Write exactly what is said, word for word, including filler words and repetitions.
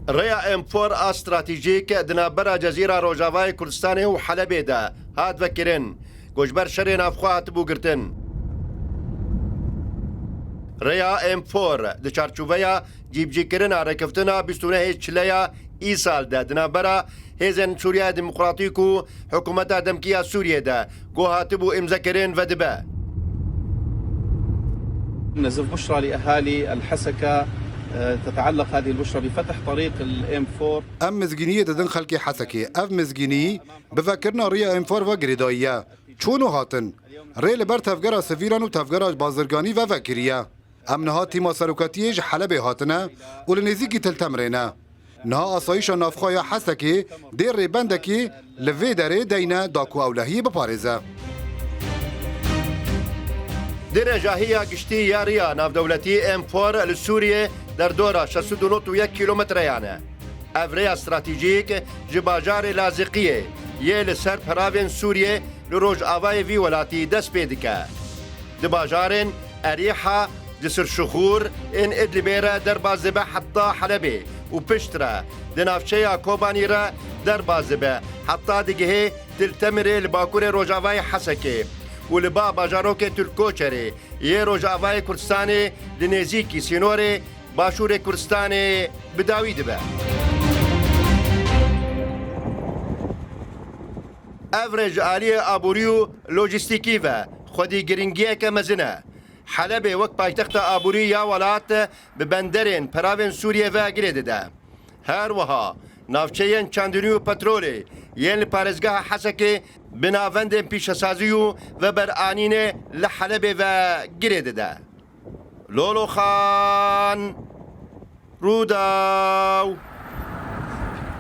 Rêya M çar a stratejîk di navbera Cezîra Rojavayê Kurdistanê û Helebê de hat vekirin, ku ji ber şerê navxwe hatibû girtin. Rêya M çar di çarçoveya cîbicîkirina rêkeftina bîst û nehê çileya îsal de di navbera Hêzên Sûriya Demokratîk û Hikûmeta Demkî ya Sûriyê de ku hatibû îmzekirin vedibe. نزف بشرى لأهالي الحسكة، آه، تتعلق هذه البشرى بفتح طريق ال M four. Em mizgîniyê didin xelkê Hesekê. Ev mizgînî bi vekirina rêya M çar ve girêdayî ye. Çûn û hatin. Rê li ber tevgera sivîlan û tevgera bazirganî ve vekiriye. Em niha tîma serokatiyê ji Helebê hatine û li nêzîkî Til Temirê ne. Niha asayîşa navxwe ya Hesekê dê rêbendekê li vê derê deyne da ku ewlehiyê biparêze. Dirêjahiya giştî ya riya navdewletî M çar li Sûriyê derdora şeş sed û nod û yek kîlometreyan e. Ev rêya stratejîk ji bajarê Laziqiyê yê li ser peravên Sûriyê li rojavayê vî welatî dest pê dike. Di bajarên Erîha, Cisir Şixûr ên Idlibê re derbas dibe heta Helebê û piştre di navçeya Kobanî re derbas dibe heta digihê Til Temirê li bakurê rojavayê Hesekê û li ba bajarokê Til Koçerê yê rojavayê Kurdistanê li nêzîkî sînorê başûrê Kurdistanê bi dawî dibe. Ev rê ji aliyê aborî û lojîstîkî ve xwedî giringiyeke mezin e. Helebê wek paytexta aborî ya welat bi benderên peravên Sûriyê ve girê dide. Her wiha navçeyên çandinî û petrolê yên li parêzgeha Hesekê bi navendên pîşesazî û veberanînê li Helebê ve girê dide. Lolo Xan, Rûdaw.